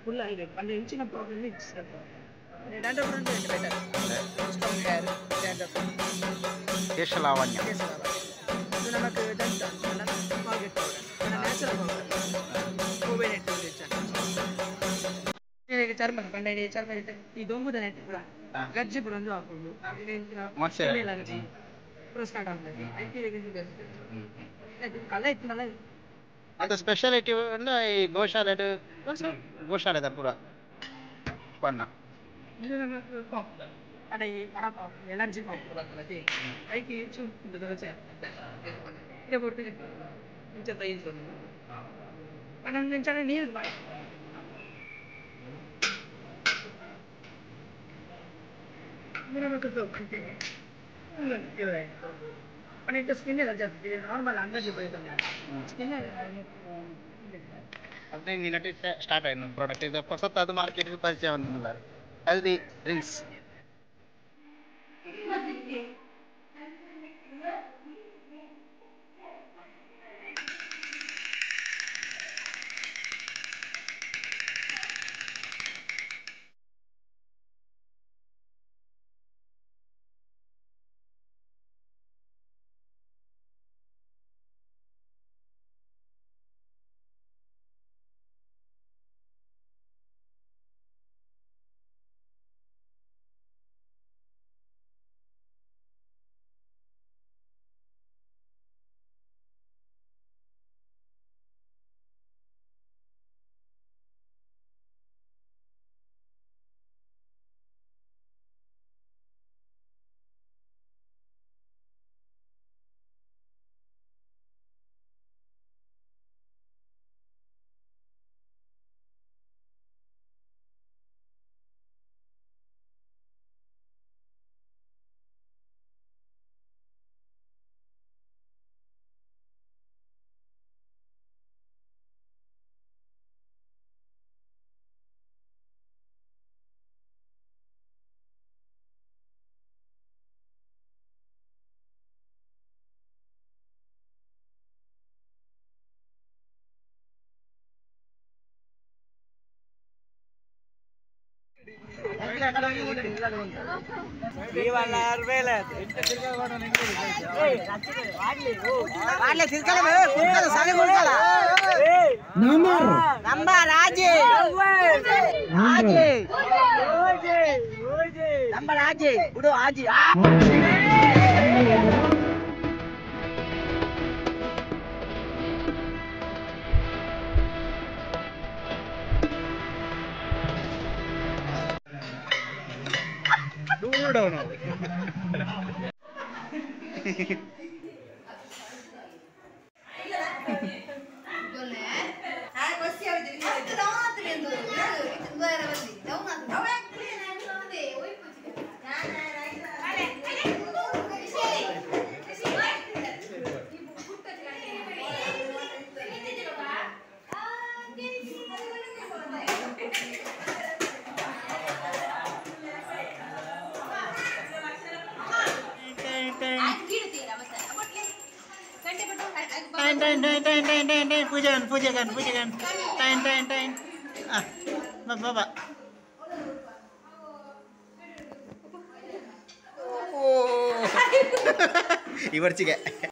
Full ಇಂಚಿನ problem dandruff better strong hair dandruff Keshalavanya ಇದು ನಮಕ್ ದಂತ Colgate powder natural powder coconut ಚರ್ಮ ಪಂಡ ಚರ್ಮ ಈ ದೊಂಬುದ ನೆಟ್ ಪೂರ ಗಜ್ಜಿ ಪೂರ ಒಂದು ಹಾಕೊಂಡು ಪೂರ ಸ್ಟಾರ್ಟ್ ಆಗ್ತದೆ ಬೆಸ್ಟ್ ಕಲ ಇತ್ತು. ಅದು ಸ್ಪೆಷಾಲಿಟಿ ಈ ಗೋಶಾಲೆ ಗೋಶಾಲೆದ ಪೂರ ಬಣ್ಣ ಅಡ ಈ ಎಲರ್ಜಿ ಬರ್ತದೆ ಐಕೆ ಚೂರು ಇಂಚ ಇಂಚ ನೀರು ಪಂಡ ಸ್ಕಿನ್ ಎಲರ್ಜಿ ಆಗ್ತದೆ ನಾರ್ಮಲ್ ಅಂಗಡಿ ಬೈತೊಂದು ಸ್ಕಿನ್. 15 ದಿನಕ್ಕೆ ಸ್ಟಾರ್ಟ್ ಆಯ್ತು ಪ್ರಾಡಕ್ಟ್ ಇದು ಹೊಸತಾದ ಮಾರ್ಕೆಟ್ ಪರಿಚಯ ಬಂದಿಲ್ಲ. Healthy drinks. Pujan, pujakan, pujakan. Tain, tain, tain. Ah, bapak. Oh. Ibarchiga.